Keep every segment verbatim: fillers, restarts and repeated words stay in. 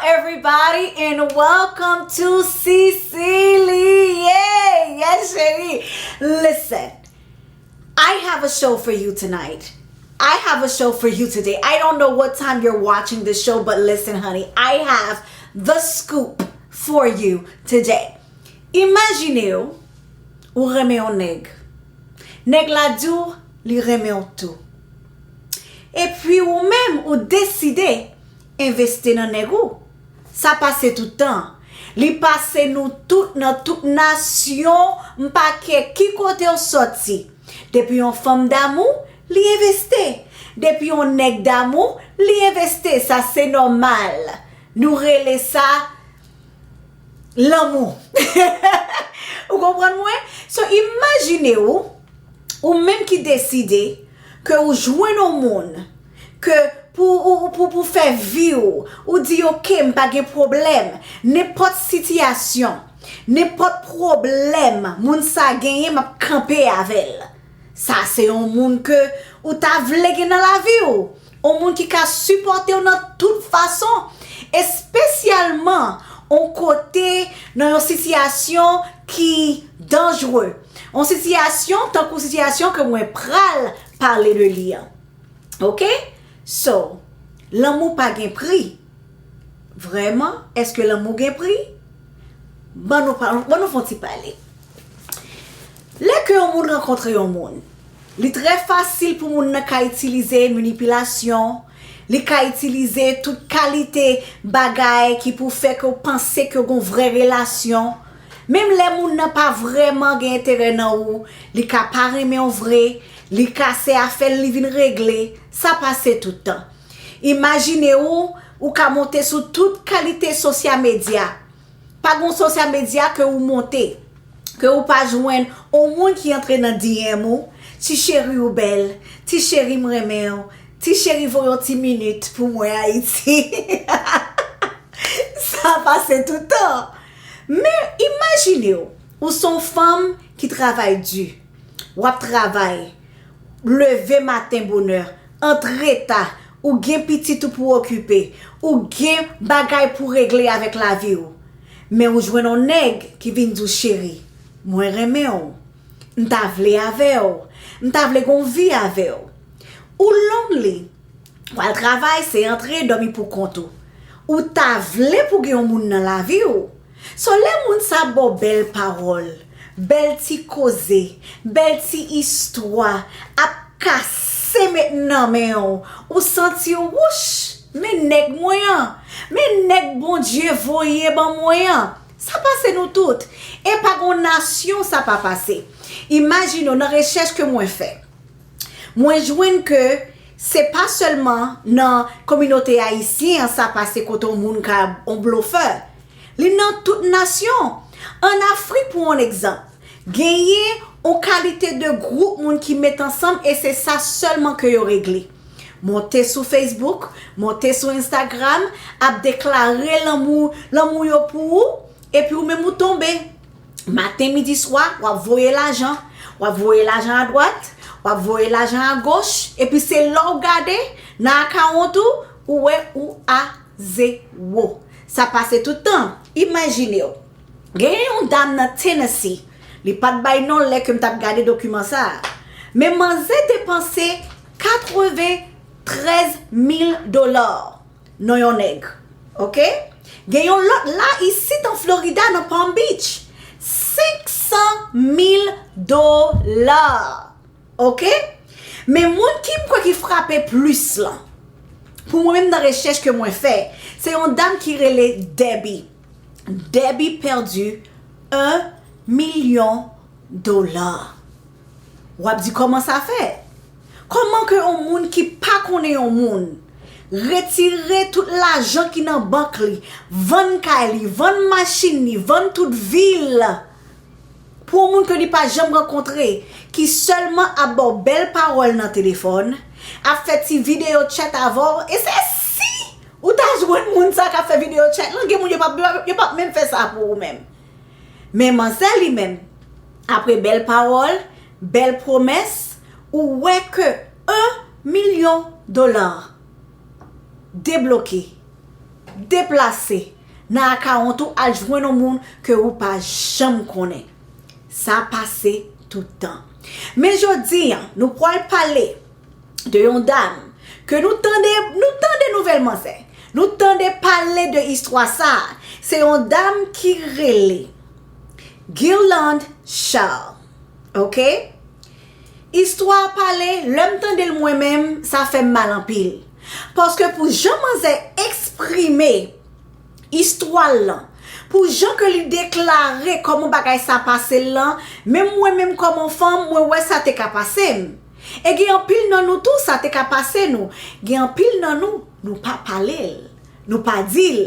Everybody, and welcome to Cecilie. Yes, chérie. Listen, I have a show for you tonight. I have a show for you today. I don't know what time you're watching the show, but listen, honey, I have the scoop for you today. Imajine w, ou renmen yon nèg. Nèg la di w li renmen w tou. Epi ou menm, ou deside envesti nan nèg ou. Sa pase tout tan. Li pase nou tout nan tout nasyon, m pa kè ki kote w sòti. Depi yon fanm damou, li envesti. Depi yon nèg damou, li envesti. Sa se nòmal. Nou rele sa lanmou. Ou konprann mwen? So, imajine w, ou menm ki deside ke ou jwenn yon moun, ke pou, ou, pou, pou fè vi w, ou di, "Ok, m pa gen pwoblèm." Nenpòt sitiyasyon, nenpòt pwoblèm moun sa genyen, m ap kanpe avè l. Sa se yon moun ke ou ta vle gen nan lavi w. Yon moun ki ka sipòte w nan tout fason, espesyalman yon kote, nan yon sitiyasyon ki danjre. Yon sitiyasyon tankou sitiyasyon ke mwen pral pale de li an. Oke? So, lanmou pa gen pri. Vrèman, èske lanmou gen pri? Ban nou, pa- ban nou fè yon ti pale. Lè ke yon moun rankontre yon moun, li trè fasil pou moun nan ka itilize manipilasyon, li ka itilize tout kalite bagay ki pou fè ke w panse ke w gen yon vrè relasyon. Menm lè moun nan pa vrèman gen enterè nan ou, li ka pa renmen w vre, li ka se afè l li vin regle, sa pase tout tan. Imajine w, ou ka monte sou tout kalite sosyal medya. Pa gen yon sosyal medya ke ou monte, ke ou pa jwenn yon moun ki antre nan D M ou, "Ti cheri, ou bèl. Ti cheri, m renmen w. Ti cheri, voye yon ti minit pou mwen Ayiti." Sa pase tout tan. Men, imajine w, ou se yon fanm ki travay di. W ap travay, leve maten bonè, antre ta, ou gen pitit ou pou okipe, ou gen bagay pou regle avèk lavi w. Men ou jwenn yon nèg ki vin di w, "Cheri, mwen renmen w. M ta vle avè w. M ta vle gon vi avè w." Ou lonely. W al travay, se antre, dòmi pou kont ou. Ou ta vle pou gen yon moun nan lavi w. So, lè moun sa ba w bèl pawòl, bèl ti koze, bèl ti istwa, ap kase met nan men w, ou santi w, wouch, men nèg mwen an, men nèg Bondye voye ban mwen an. Sa pase nou tout. E pa gon nasyon sa pa pase. Imajine w nan rechèch ke mwen fè. Mwen jwenn ke se pa sèlman nan kominote ayisyen an sa pase kote yon moun ka yon blofè. Li nan tout nasyon. Ann Afrik, pou yon egzanp, genyen yon kalite de gwoup moun ki met ansanm e se sa sèlman ke yo regle. Monte sou Facebook, monte sou Instagram, ap deklare lanmou, lanmou yo pou ou, epi ou menm ou tonbe. Maten, midi, swa, w ap voye lajan. W ap voye lajan adwat, w ap voye lajan agoch, epi se lè w gade nan akawont ou, ou wè ou a zewo. Sa pase tout tan. Imajine w. Genyen yon dam nan Tennessee, li pa t bay non l lè ke m t ap gade dokiman sa a. Men manzè depanse katreventrèz mil dola nan yon nèg. Oke? Gen yon lòt la isit an Florida, nan Palm Beach. Senk san mil dola. Oke? Men moun ki m kwè ki frape plis lan, pou mwen menm nan rechèch ke mwen fè, se yon dam ki rele Debbie. Debbie pèdi un milyon dola. W ap di, "Kòman sa fè?" Kòman ke yon moun ki pa konnen yon moun retire tout lajan ki nan bank li, vann kay li, vann machin li, vann tout vi l, pou yon moun ke li pa janm rankontre, ki sèlman ap ba w bèl pawòl nan telefòn, ap fè ti videyo chat avè w, e se si ou ta jwenn moun sa k ap fè videyo chat lan, gen moun yo p ap, yo p ap menm fè sa pou ou menm. Men manzè li menm, apre bèl pawòl, bèl pwomès, ou wè ke un milyon dola debloke. deplase nan akawont ou, al jwenn yon moun ke ou pa janm konnen. Sa pase tout tan. Men jodi a, nou pral pale de yon dam ke nou tande, nou tande nouvèl manzè. Nou tande pale de istwa sa. Se yon dam ki rele Guirlande Charles. Oke? Istwa a pale, lè m tande l mwen menm, sa fè m mal anpil. Paske pou jan manzè eksprime istwa l lan, pou jan ke li deklare kòman bagay sa pase l lan, menm mwen menm kòm yon fanm, mwen wè sa te ka pase m. E gen anpil nan nou tou, sa te ka pase nou. Gen anpil nan nou, nou pa pale l, nou pa di l.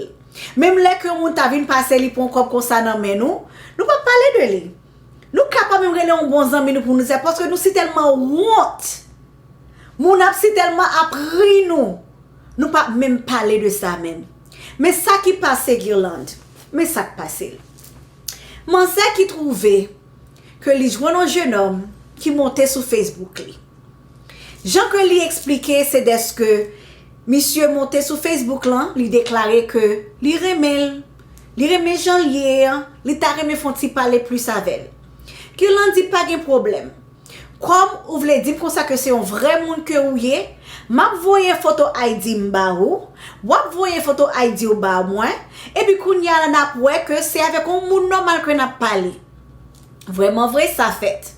Menm lè ke yon moun ta vin pase li pran kòb konsa nan men nou, nou pa pale de li. Nou ka pa menm rele yon bon zanmi nou pou nou di sa, paske nou si tèlman wont. Moun ap si tèlman ap ri nou. Nou pa menm pale de sa menm. Men sa ki pase Guirlande. Men sa k pase l. Manzè ki twouve ke li jwenn yon jenòm ki monte sou Facebook li. Jan ke li eksplike, se dèske misye monte sou Facebook lan, li deklare ke li renmen l, li renmen jan l ye an, li ta renmen fè yon ti pale plis avè l. Guirlande di pa gen pwoblèm. Kòm ou vle di m konsa ke se yon vrè moun ke ou ye, m ap voye foto I D m ba ou, w ap voye foto I D ou ba mwen, epi kounye a la n ap wè ke se avèk yon moun nòmal ke n ap pale. Vrèman vre, sa fèt.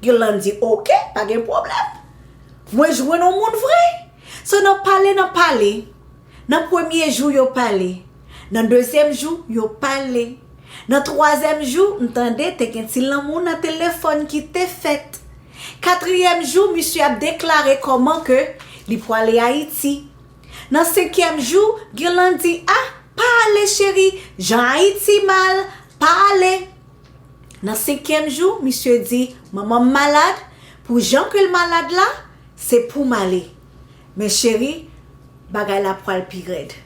Guirlande di, oke, pa gen pwoblèm. Mwen jwenn yon moun vre. So, nan pale, nan pale. Nan premye jou, yo pale. Nan dezyèm jou, yo pale. Nan twazyèm jou, m tande te gen ti lanmou nan telefòn ki te fèt. Katriyèm jou, misye ap deklare kòman ke li pwale Ayiti. Nan senkyèm jou, Guirlande di, ah, pa ale cheri, jan Ayiti mal, pa ale. Nan senkyèm jou, misye di, manman m malad, pou jan ke l malad la, se pou m ale. Men cheri, bagay la pral pi rèd.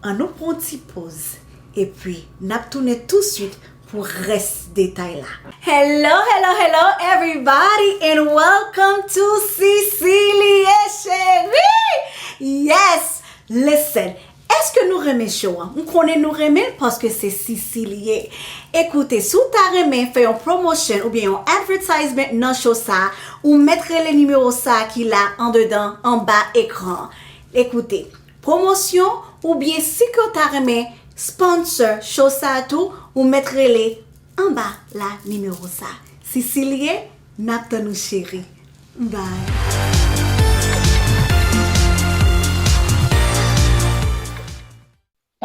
Ann nou pran yon ti poz, epi n ap tounen touswit pou rès detay la. Hello, hello, hello everybody and welcome to Sisilie Chérie! Yes! Listen, èske nou renmen show an? M konnen nou renmen l paske se Sisi li ye. Ekoute, si w ta renmen fè yon promotion oubyen yon advertisement nan show sa, ou mèt rele nimewo sa ki la andedan, anba ekran an. Ekoute, pwomosyon oubyen si ke w ta renmen sponsor show sa tou, ou mèt rele anba la nimewo sa. Sisi li ye, n ap tann ou cheri. Bye.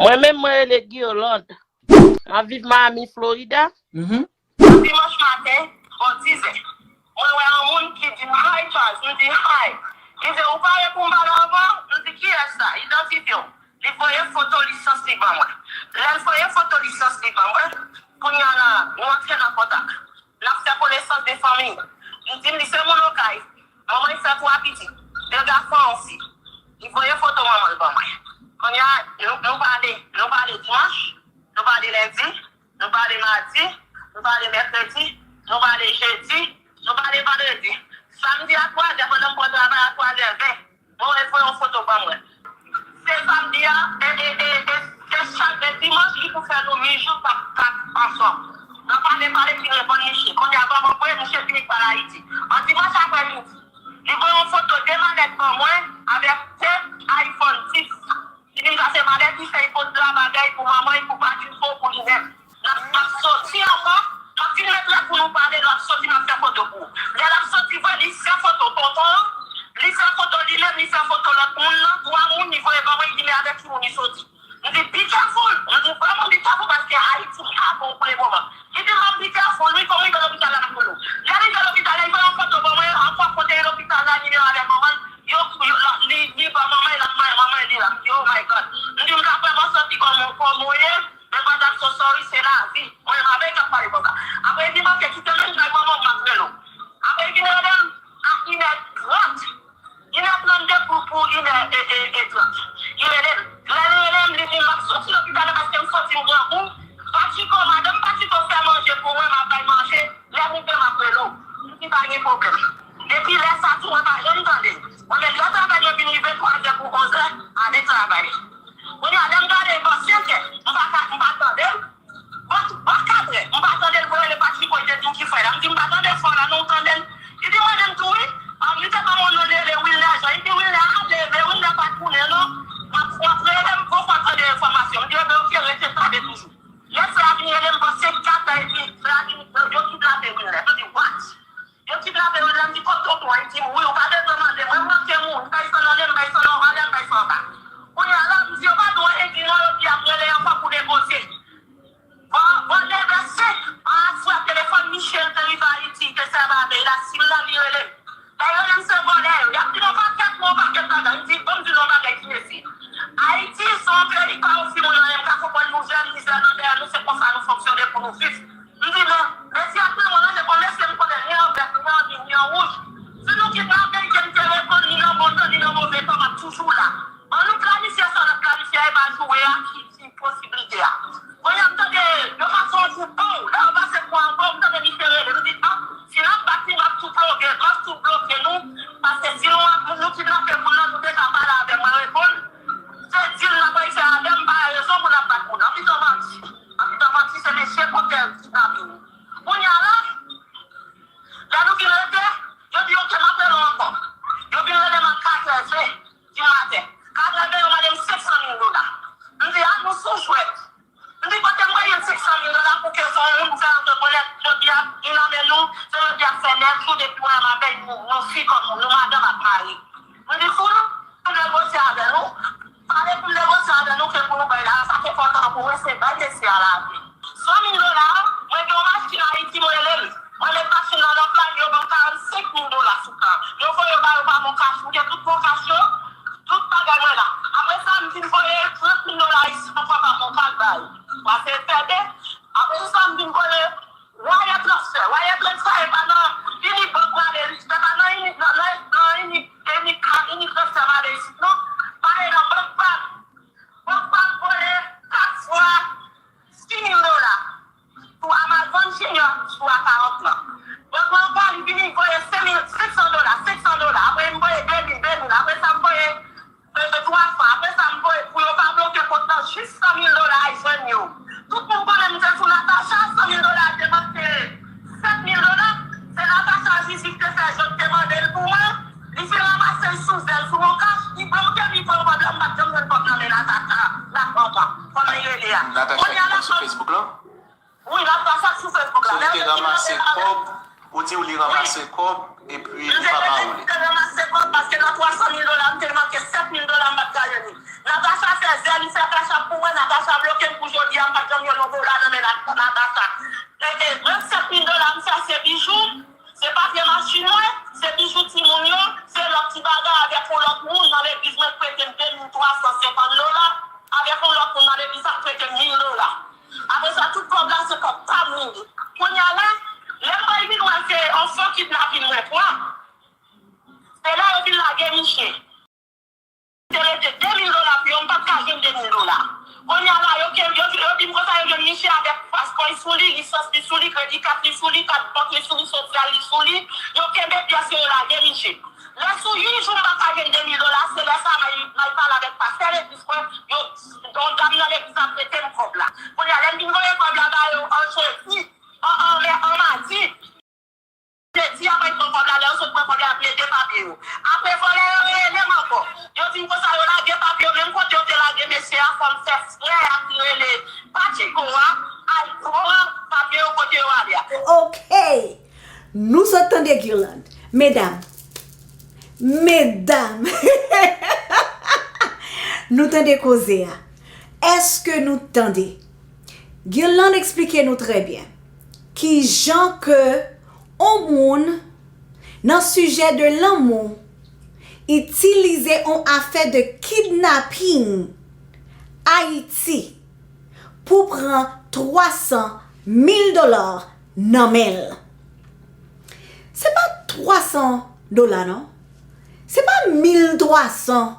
Mwen menm, mwen rele Guirlande. M ap viv Miami, Florida. Yon dimanch maten, bò dizè, mwen wè yon moun ki di m hi Charles, m di hi. Li di ou pare pou m pale avè w? M di kiyès sa? Idantifye w. Li voye foto lisans li ban mwen. Lè l voye foto lisans li ban mwen, kounye a la, nou antre nan kontak. N ap fè konesans de fanmi. Li di m li se moun Okay. Manman l fè twa pitit, de gason, yon fi. Li voye foto manman l ban mwen. Kounye a, nou, nou pale, nou pale dimanch, nou pale lendi, nou pale madi, nou pale mèkredi, nou pale jedi, nou pale vandredi. Samdi a twa zè, pandan m pran travay a twa zè ven, mwen wè l voye yon foto ban mwen. Se samdi a, e, e, e, e, e chak, e dimanch ki pou fè nou uit jou k ap, k ap ansanm. Nan pale, pale, fin reponn misye. Kounye a ban m anvoye, misye fini pale Ayiti. An dimanch aprè midi, li voye yon foto de malèt ban mwen avèk de iPhone dis. Li di m sa se malèt li fè, li pot la bagay pou manman l, pou pati fo, pou li menm. N ap, n ap soti ankò, n ap fin met rad pou nou pale, l ap soti, n ap fè foto pou ou. Lè l ap soti vre, li fè foto tonton an, li fè foto li menm, li fè foto lòt moun nan, twa moun, li voye ban mwen, li di men avèk ki moun li soti. M di be careful, m di vrèman be careful paske Ayiti pa bon pou le moman. Li di m be careful wi, fò m rive lopital la m ap rele w. Lè l rive lopital la, li voye yon foto ban mwen, ankò kote lopital la, nimewo avèk manman l, yo, yo, li, li ban manman l, l ap manyen manman l, li la. M di oh my God. M di m ta vrèman santi kòman, kòman w ye. Men madam, so sorry, se lavi. Mwen menm avè l k ap pale konsa. Apre li manke kite menm kay manman m, m ap rele w. Apre li vin rele m a inè trant. Inè trannde pou, pou inè e, e, e trant. Li rele m. Lè li rele m, li di m m ap soti lopital la paske m santi m grangou. Patiko, madanm Patiko fè manje pou mwen, m ap bay manje. Lè m rive, m ap rele w. M di pa gen pwoblèm. Depi lè sa tou, mwen pa janm tande l. Mwen menm, lè travay mwen vin rive twazè pou onzè, ale travay. Kounye a, lè m gade, bon, Ayiti se yon peyi pa osi moun anyen, m ka konprann nou jèn, mizè nan dèyè nou, se konsa nou fonksyone pou nou viv. M di, men, mesye ak manman nan, se konn mesye m konnen, ni an vè, ni an, ni an wouj. Si nou kidnape, ke m te reponn, ni nan bon tan, ni nan move tan, m ap toujou la. Ann nou planifye sa n ap planifye a, e pa joure a ki, ki posiblite a. Kounye a, m tande, yo pase yon kou pon, lè yo pase kou ankò, m tande misye rele, m di, ah, si n ap bat li, m ap tou ploge, m ap tou bloke nou, paske si nou, nou kidnape moun nan, nou deja pale avè mwen, reponn, se dil n ap al fè avè m, pa rezon pou n ap bat moun. Anpitan manti. Anpitan manti, se mesye kote kidnape nou. Kounye a la, lè nou vin rete, yo di, "Ok, m ap rele w ankò." Yo vin rele m a katrè ve di maten. Katrè ve, yo mande m senk san mil dola. M di, "A, nou sou jwèt." M di, "Kote m voye senk san mil dola pou ke se yon moun fè an rekonèt jodi a, li nan men nou, se jodi a fè nèf jou depi mwen avè nou, nou fi kòm nou, madanm ak mari." M di, "Si w negosye avè nou, pale pou m negosye avè nou ke pou nou bay la, sa k enpòtan pou mwen, se bay mesye a lavi." San mil dola, mwen gen yon machin Ayiti, m rele l. Mwen met machin nan nan play, yo ban m karannsenk mil dola sou kart. Yo voye yo ba yo pa Moncash, m gen tout Moncash yo, tout bagay mwen la. Apre sa, m vin voye trant mil dola isit ankò pa Moncash ba yo. Pase fè de. Apre sa, m vin voye wire transfer. Wire transfer e pa nan Unibank m ale isit, e pa nan Uni, nan, nan, nan Uni, Uni, Unitransfer m ale isit, non. Pale nan bank pa m. Bank pa m voye kat fwa sis mil dola pou Amazon Junior sou a karant lan. Bank lan ankò, li vini voye senk mil, senk san dola, senk san dola. Apre, m voye de mil, de mil. Apre sa, m voye, e, e, twa fwa. Apre sa, m voye, pou yo pa bloke kont lan, jis san mil dola a jwenn yo. Tout moun konnen m te sou Natacha, san mil dola a te manke sèt mil dola. Se Natacha Jiji ki te fè jòt te mande l pou mwen. Li fin ranmase l sou zèl, sou Moncash, li bloke m, li pran pwoblèm, m pa t janm jwenn kòb nan men Natacha, la, anba, kòman li rele a. Natacha ki konn sou Facebook lan? Wi, Natacha sou Facebook la. Lè yo te ranmase kòb, ou di w li ranmase kòb, epi li pa ba ou li. M te ranmase kòb paske nan twa san mil dola, m te manke sèt mil dola, m pa t ka jwenn li. Natacha fè zèl, li fè Cash App pou mwen, Natacha bloke m pou jodi a, m pa t janm jwenn yon dola nan men Nat-, Natacha. E, e, menm sèt mil dola m fè se bijou, se papye machin mwen, se bijou timoun yo, se lòt ti bagay avèk yon lòt moun nan legliz mwen k prete m de mil twa san senkant dola, avèk yon lòt moun nan legliz la k prete m mil dola. Apre sa, tout kòb la, se kòb pa m li ye. Kounye a la, lè m pral vin wè se yon fo kidnapin mwen pran, se la yo vin lage misye. Te rete de mil dola pou yo, m pa t ka jwenn de mil dola. Kounye a la, yo ke-, yo, yo di m konsa, yo jwenn misye avèk paspò li sou li, lisans li sou li, kredi kat li sou li, kat bank li sou li, sosyal li sou li. Yo kenbe pyès yo, yo lage misye. Lè sou uit jou m pa ka jwenn de mil dola, se lè sa a m al, m al pale avèk pastè legliz mwen, yo, yon dam nan legliz la prete m kòb la. Kounye a, lè m vin voye kòb la ba yo an jedi, an, an, an madi, jedi a, mwen pran kòb la, lè yo sot pran kòb la, yo plede papye yo. Apre, vòlè yo rele m ankò. Yo di m konsa, yo lage papye yo, menm kote yo te lage mesye a, fanm fè frè a ki rele Patiko a, al pran papye yo kote yo ale a. Ok. Nou sot tande Guirlande. Medam. Medam. Nou tande koze a. Èske nou tande? Guirlande eksplike nou trè byen kijan ke on moun nan sijè de lanmou itilize on afè de kidnaping Ayiti pou pran twa san mil dola nan men l. Se pa twa san dola non. Se pa mil twa san.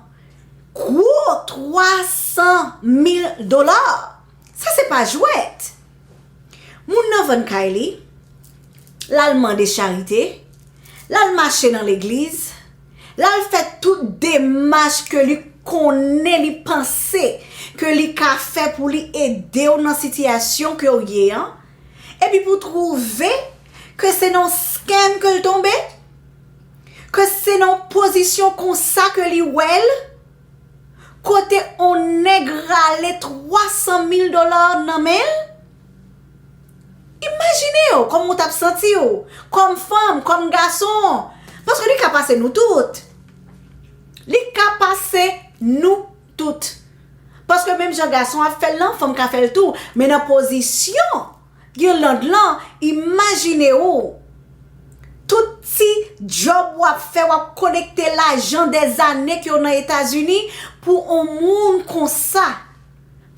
Gwo twa san mil dola. Sa se pa jwèt. Moun nan vann kay li, l al mande charite, l al mache nan legliz, l al fè tout demach ke li konnen, li panse ke li ka fè pou li ede w nan sitiyasyon ke w ye an, epi pou twouve ke se nan scam ke l tonbe, ke se nan pozisyon konsa ke li wè l, kote on nèg rale twa san mil dola nan men l? Imajine w kòman w t ap santi w, kòm fanm, kòm gason, paske li ka pase nou tout. Li ka pase nou tout. Paske menm jan gason ap fè l lan, fanm ka fè l tou, men nan pozisyon Guirlande lan, imajine w, tout ti djòb w ap fè, w ap kolekte lajan dèzane ke w nan Etazini pou on moun konsa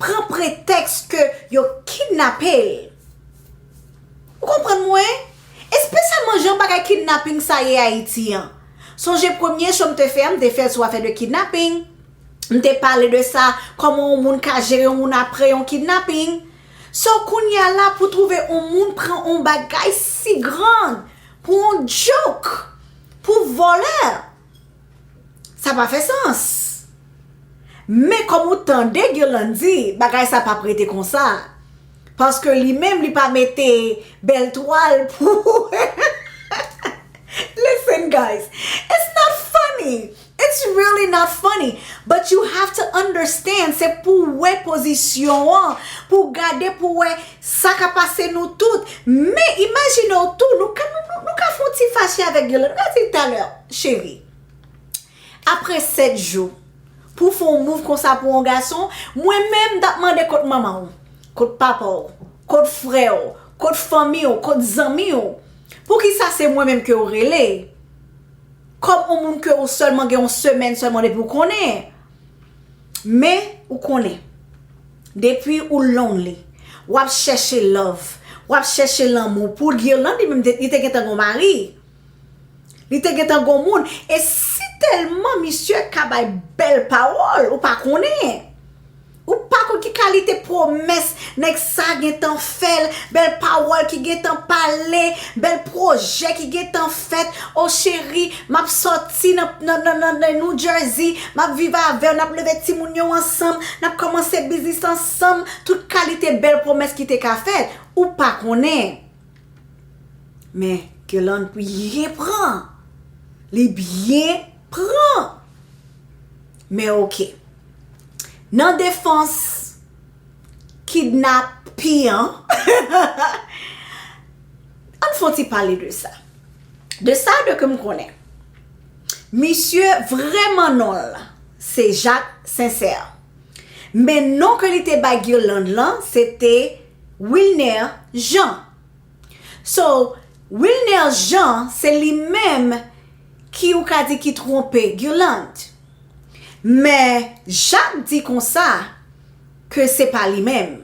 pran pretèks ke yo kidnape l. Ou konprann mwen? Espesyalman jan bagay kidnaping sa ye Ayiti an. Sonje premye show m te fè a, m te fè l sou afè de kidnaping. M te pale de sa, kòman yon moun ka jere yon moun apre yon kidnaping. So kounye a la pou twouve yon moun pran yon bagay si gran pou yon joke, pou vòlè. Sa pa fè sans. Men kòm ou tande Guirlande di, bagay sa p ap rete konsa. Paske li menm li pa mete bèl twal pou Listen guys, it's not funny. It's really not funny. But you have to understand, se pou wè pozisyon an, pou gade pou wè sa ka pase nou tout. Men imajine w tou, nou ka, nou, nou, nou ka fè yon ti fache avèk Guirlande. Nou ka di talè, cheri, apre sèt jou, pou w fè yon move konsa pou yon gason, mwen menm m t ap mande kot manman w, kot papa w, kot frè w, kot fanmi w, kot zanmi w. Poukisa se mwen menm ke w rele? Kòm yon moun ke ou sèlman gen yon semèn sèlman depi w konnen. Men, ou konnen. Depi ou lonely, w ap chèche love, w ap chèche lanmou. Pou Guirlande, li menm, li te gentan gon mari. Li te gentan gon moun. E si tèlman misye ka bay bèl pawòl, ou pa konnen. Ou pa konn ki kalite pwomès nèg sa gentan fè l, bèl pawòl ki gentan pale, bèl pwojè ki gentan fèt. O cheri, m ap sòti nan, nan, nan, nan, nan New Jersey, m ap viv avè w, n ap leve timoun yo ansanm, n ap kòmanse biznis ansanm. Tout kalite bèl pwomès ki te ka fèt, ou pa konnen. Men, Guirlande byen pran. Li byen pran. Men oke. Nan defans kidnapi an, ann fè yon ti pale de sa. De sa de ke m konnen. Misye vrèman non l, se Jacques Sincère. Men non ke li te bay Guirlande lan, se te Wilner Jean. So, Wilner Jean, se li menm ki ou ka di ki twonpe Guirlande. Men, Jacques di konsa ke se pa li menm.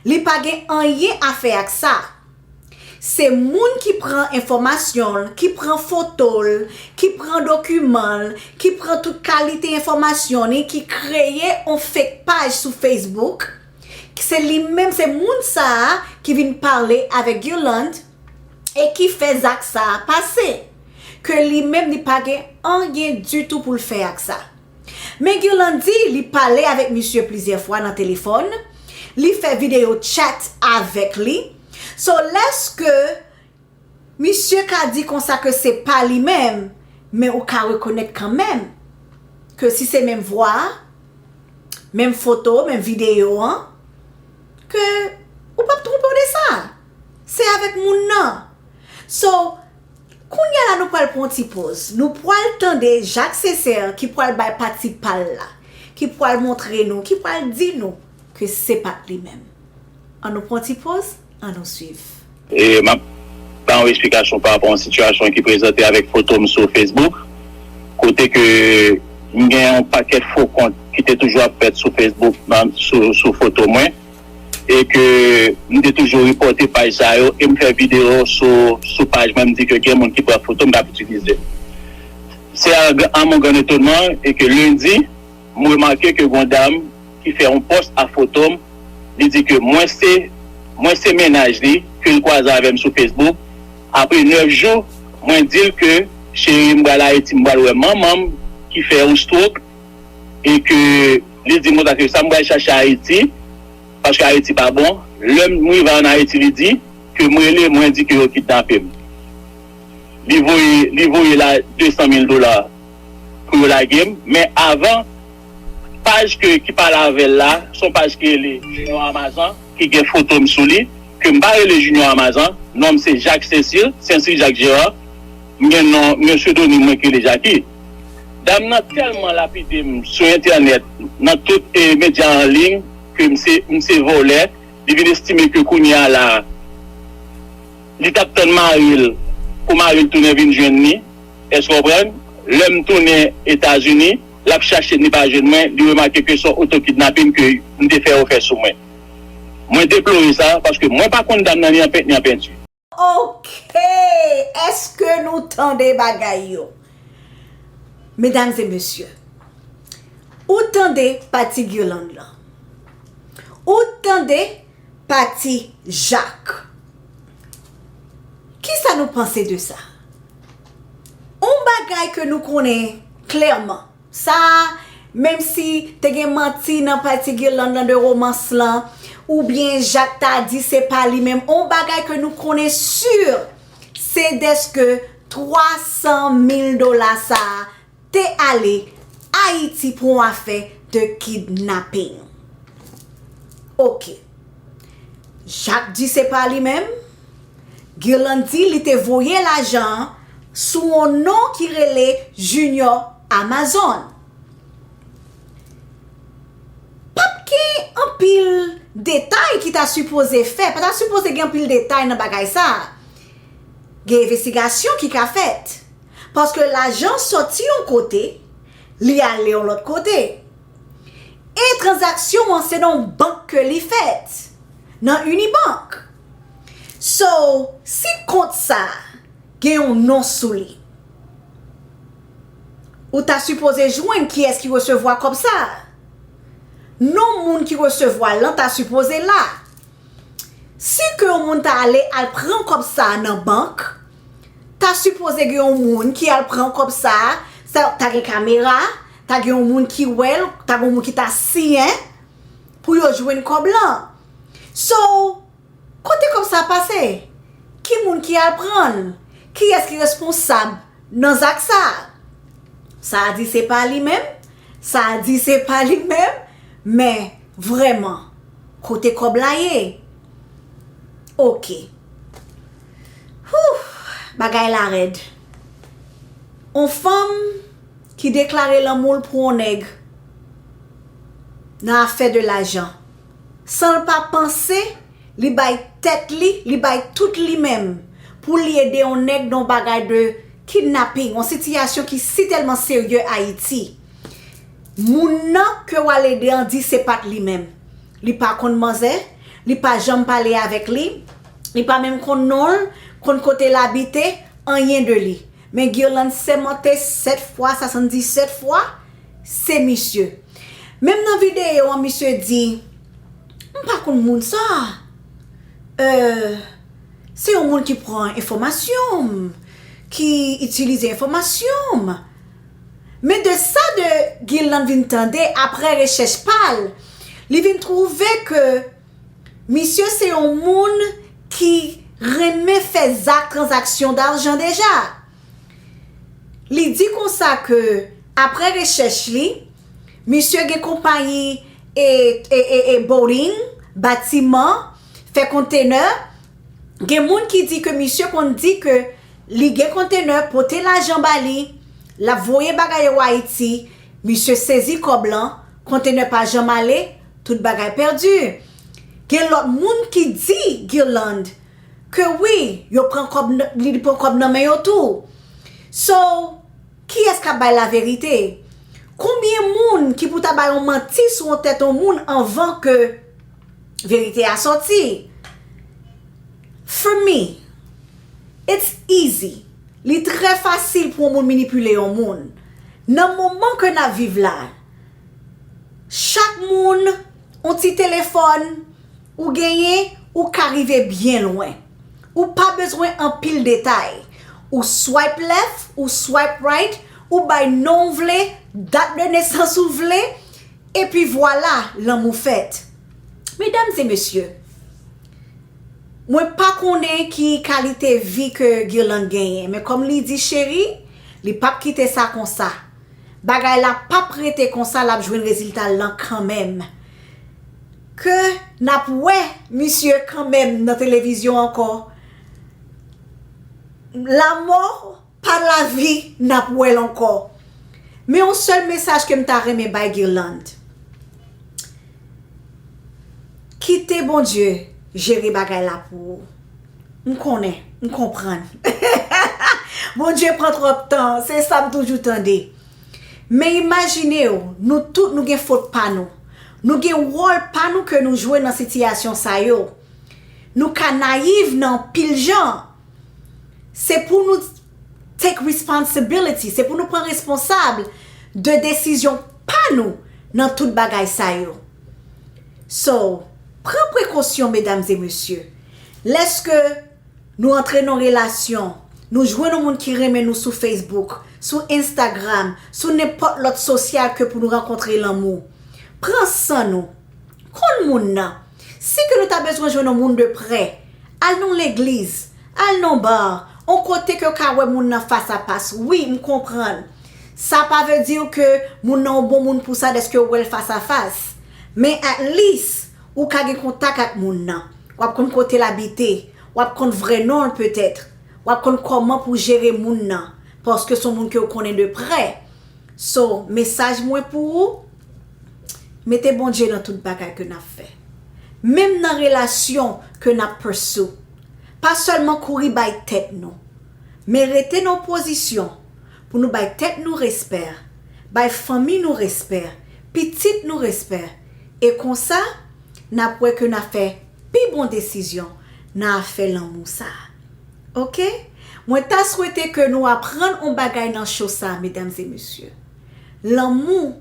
Li pa gen anyen a fè ak sa. Se moun ki pran enfòmasyon l, ki pran foto l, ki pran dokiman l, ki pran tout kalite enfòmasyon li, ki kreye yon fake paj sou Facebook. Se li menm, se moun sa a ki vin pale avèk Guirlande e ki fè zak sa a pase. Ke li menm, li pa gen anyen ditou pou l fè ak sa. Men Guirlande di, li pale avèk misye plizyè fwa nan telefòn, li fè videyo chat avèk li. So, lèske misye ka di konsa ke se pa li menm, men ou ka rekonèt kanmenm ke si se menm vwa a, menm foto, menm videyo an, ke ou p ap twonpe w de sa. Se avèk moun nan. So, kounye a la nou pral pran yon ti poz. Nou pral tande Jacques Sincère ki pral bay pati pa l la, ki pral montre nou, ki pral di nou ke se pa t li menm. Ann nou pran yon ti poz, ann nou swiv. E m ap ba yon eksplikasyon pa rapò a yon sitiyasyon ki prezante avèk foto m sou Facebook, kote ke m gen yon pakèt fo kont ki te toujou ap fèt sou Facebook, nan, sou, sou foto mwen, e ke m te toujou repòte paj sa yo, e m fè videyo sou, sou paj mwen, m di ke gen moun ki pran foto m, k ap itilize. Se a, a mon grand etonman, e ke lendi, m remake ke gon dam ki fè yon pòs a foto m, li di ke mwen se, mwen se mennaj li, ke l kwaze avè m sou Facebook. Apre nèf jou, mwen di l ke, cheri, m pral Ayiti, m pral wè manman m ki fè yon stroke, e ke li di m konsa ke sa m pral chache Ayiti, paske Ayiti pa bon. Lè m rive ann Ayiti, li di ke m rele, mwen di ke yo kidnape m. Li voye, li voye la de san mil dola pou yo lage m. Men avan, paj ke, ki pale avè l la, se yon paj ki rele Junior Amazan, ki gen foto m sou li, ke m pa rele Junior Amazan, non m se Jacques Cecile, Cecile Jacques Gérard, m gen non, m gen psedonim mwen ki rele Jackie. Dam nan tèlman lapide m sou entènèt, nan tout, e, medya an liy, ke m se, m se vòlè, li vin estime ke kounye a la, li t ap tann mari l pou mari l tounen vin jwenn li. Èske w konprann? Lè m tounen Etazini, l ap chache m, li pa jwenn mwen, li remake ke se yon oto kidnapin ke m te fè yo fè sou mwen. Mwen deplore sa, paske mwen pa konn dam nan ni an pent ni an penti. Ok, èske nou tande bagay yo? Medam e mesye, ou tande pati Guirlande lan, ou tande pati Jak. Kisa nou panse de sa? On bagay ke nou konnen klèman, sa a, menm si te gen manti nan pati Guirlande lan de romans lan, oubyen Jak ta di se pa li menm, on bagay ke nou konnen si, se dèske twa san mil dola sa a te ale Ayiti pou yon afè de kidnaping. Ok. Jak di se pa li menm. Guirlande di li te voye lajan an sou yon non ki rele Junior Amazon. P ap gen anpil detay ki ta sipoze fèt, pa ta sipoze gen anpil detay nan bagay sa a. Gen envestigasyon ki ka fèt. Paske lajan sòti yon kote, li ale yon lòt kote. E tranzaksyon an se nan yon bank ke li fèt, nan Unibank. So, si kont sa gen yon non sou li, ou ta sipoze jwenn kiyès ki resevwa kòb sa. Non moun ki resevwa l lan ta sipoze la. Si ke yon moun ta ale al pran kòb sa nan bank, ta sipoze gen yon moun ki al pran kòb sa, sa ta gen kamera, ta gen yon moun ki wè l, ta gen yon moun ki ta siyen pou yo jwenn kòb lan. So, kote kòb sa pase? Ki moun ki al pran l? Kiyès ki responsab nan zak sa? Sa a di se pa li menm, sa a di se pa li menm, men vrèman, kote kòb la ye? Ok. Whew, bagay la rèd. On fanm ki deklare lanmou l pou on nèg nan afè de lajan, san l pa panse, li bay tèt li, li bay tout li menm pou li ede on nèg nan on bagay de kidnaping, on sitiyasyon ki sitèlman serye Ayiti. Moun nan ke w al ede an di se pa t li menm. Li pa konn manzè, li pa janm pale avèk li, li pa menm konn non l, konn kote l abite, anyen de li. Men Guirlande sèmante sèt fwa, swasanndisèt fwa, se misye. Menm nan videyo an, misye di, m pa konn moun sa. Euh, se yon moun ki pran enfòmasyon m, ki itilize enfòmasyon m. Men de sa de Guirlande vin tande apre rechèch pa l, li vin twouve ke misye se yon moun ki renmen fè zak tranzaksyon dajan deja. Li di konsa ke apre rechèch li, misye gen konpayi e, e, e, e boating, batiman, fè kontenè. Gen moun ki di ke misye konn di ke li gen kontenè, pote lajan ba li, l ap voye bagay yo Ayiti, misye sezi kòb lan, kontenè pa janm ale, tout bagay pèdi. Gen lòt moun ki di Guirlande ke wi, yo pran kòb, li pran kòb nan men yo tou. So, kiyès k ap bay laverite? Konbyen moun ki pou ta bay yon manti sou yon tèt yon moun anvan ke verite a sòti? For me, it's easy. Li trè fasil pou yon moun minipile yon moun. Nan moman ke n ap viv la, chak moun, yon ti telefòn, ou genyen, ou ka rive byen lwen. Ou pa bezwen anpil detay. Ou swipe left, ou swipe right, ou bay non w vle, dat de nesans ou vle, epi vwala, lanmou fèt. Medam e mesye, mwen pa konnen ki kalite vi ke Guirlande genyen, men kòm li di cheri, li p ap kite sa konsa. Bagay la p ap rete konsa, l ap jwenn rezilta l lan kanmenm. Ke n ap wè misye kanmenm nan televizyon ankò. Lamò pa lavi, n ap wè l ankò. Men yon sèl mesaj ke m ta renmen bay Guirlande. Kite Bondye jere bagay la pou ou. M konnen, m konprann. Bondye pran twòp tan, se sa m toujou tande. Men imajine w, nou tout nou gen fot pa nou. Nou gen wòl pa nou ke nou jwe nan sitiyasyon sa yo. Nou ka nayiv nan anpil jan. Se pou nou take responsibility, se pou nou pran responsab de desizyon pa nou nan tout bagay sa yo. So, pran prekosyon, medam e mesye. Lèske nou antre nan relasyon, nou jwenn yon moun ki renmen nou sou Facebook, sou Instagram, sou nenpòt lòt sosyal ke pou nou rankontre lanmou. Pran san nou. Konn moun nan. Si ke nou ta bezwen jwenn yon moun de prè, al nan legliz, al nan bar, yon kote ke w ka wè moun nan fas a fas. Wi, m konprann. Sa pa vle di ke moun nan yon bon moun pou sa dèske w wè l fas a fas. Men at least, ou ka gen kontak ak moun nan. W ap konn kote l abite. W ap konn vrè non l petèt. W ap konn kòman pou jere moun nan. Paske se yon moun ke w konnen de prè. So, mesaj mwen pou ou, mete Bondye nan tout bagay ke n ap fè. Menm nan relasyon ke n ap pursue, pa sèlman kouri bay tèt nou, men rete nan pozisyon pou nou bay tèt nou respè, bay fanmi nou respè, pitit nou respè, e konsa, n ap wè ke n ap fè pi bon desizyon nan afè lanmou sa a. Oke? Mwen ta swete ke nou aprann yon bagay nan show sa a, medam e mesye. Lanmou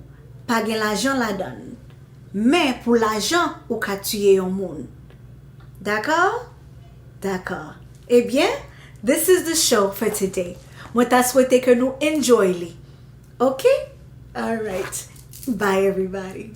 pa gen lajan ladan l. Men pou lajan, ou ka tiye yon moun. Dakò? Dakò. Ebyen, this is the show for today. Mwen ta swete ke nou enjoy li. Oke? Alright. Bye everybody.